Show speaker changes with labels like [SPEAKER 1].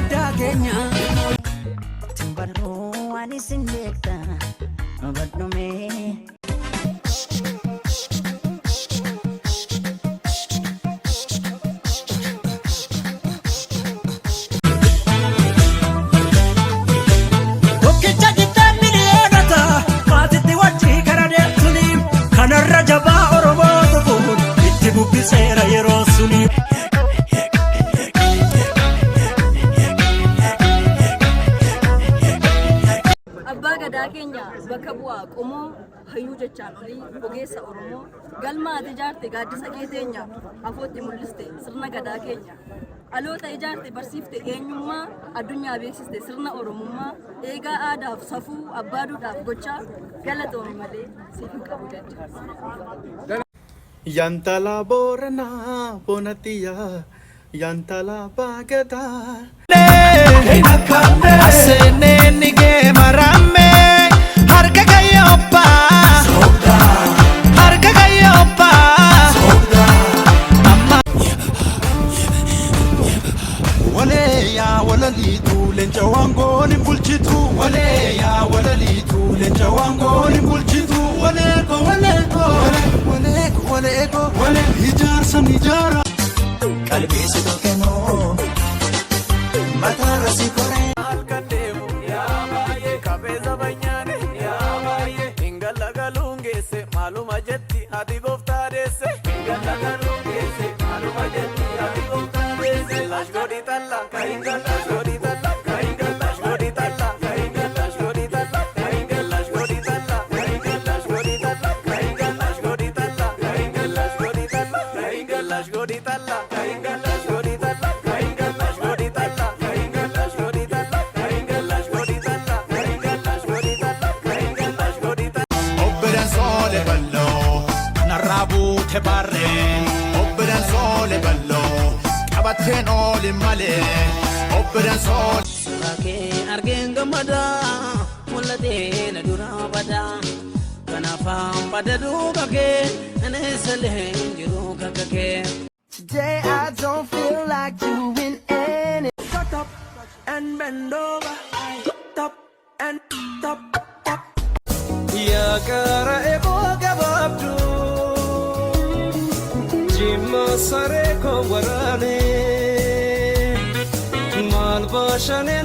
[SPEAKER 1] guddaa keenya.
[SPEAKER 2] Barruu waan isin beekta hubadhumee.
[SPEAKER 1] Tokkicha jittaan miliyoonata maatitti wajjii kara deemtuni kanarra jabaa Oromoo tufuun itti bubbiseera yeroo suni.
[SPEAKER 3] Abbaa Gadaa keenya bakka bu'aa qomoo, hayyuu jechaan olii ogeessa Oromoo, galma ati ijaarte gaaddisa kee teenya, afootti mul'iste sirna Gadaa keenya. Dhaloota ijaarte barsiifte eenyummaa, addunyaa beeksiste sirna Oromummaa, eegaa aadaaf safuu, abbaa duudhaaf gochaa, galatoomi malee siif hin qabu jecha.
[SPEAKER 4] Yantala Booranaa Boonatiyyaa Yantala Baagadaa.
[SPEAKER 5] Aseenee nigee maraamee harka kayyoppaa harka kayyoppaa.
[SPEAKER 4] Walee yaa walaliitu leenca waangoon bulchitu, walee yaa walaliitu leenca waangoon bulchitu, waleeko waleeko waleeko waleeko walee ijaarsan ijaara.
[SPEAKER 5] Qalbii si tolkenoo mataarra si koree.
[SPEAKER 6] Halkan deemu yaa baay'ee qabeessa banyaane yaa baay'ee hin gallagaluun geesse maaluma jetti ati gooftaa deesse, hin gallagaluun geesse maaluma jetti ati gooftaa deesse. Lash godhi talla kahin gallash godhi talla kahin gallash godhi talla kahin gallash godhi talla kahin gallash godhi talla kahin gallash godhi talla kahin gallash godhi talla kahin gallash godhi talla kahin gallash godhi talla kahin gallash godhi talla kahin gallash godhi talla kahin gallash godhi talla kahin gallash godhi talla kahin gallash godhi talla kahin gallash godhi talla.
[SPEAKER 5] Obbiran soole balloo narraa buute barreen, obbiran soole balloo qabatteen oolin malee, obbiran soole.
[SPEAKER 7] Suuraa kee argeen gammadaa, mul'atee na duraa badaa. Kanaafaan bada duuba kee, aneessalee hin jiru kakka kee.
[SPEAKER 8] Today I don't feel like doing anything.
[SPEAKER 6] Shut up and bend over. Top and top top.
[SPEAKER 9] Yaa qara eboo gabaabduu jimma saree koo waraane maal baashaneen.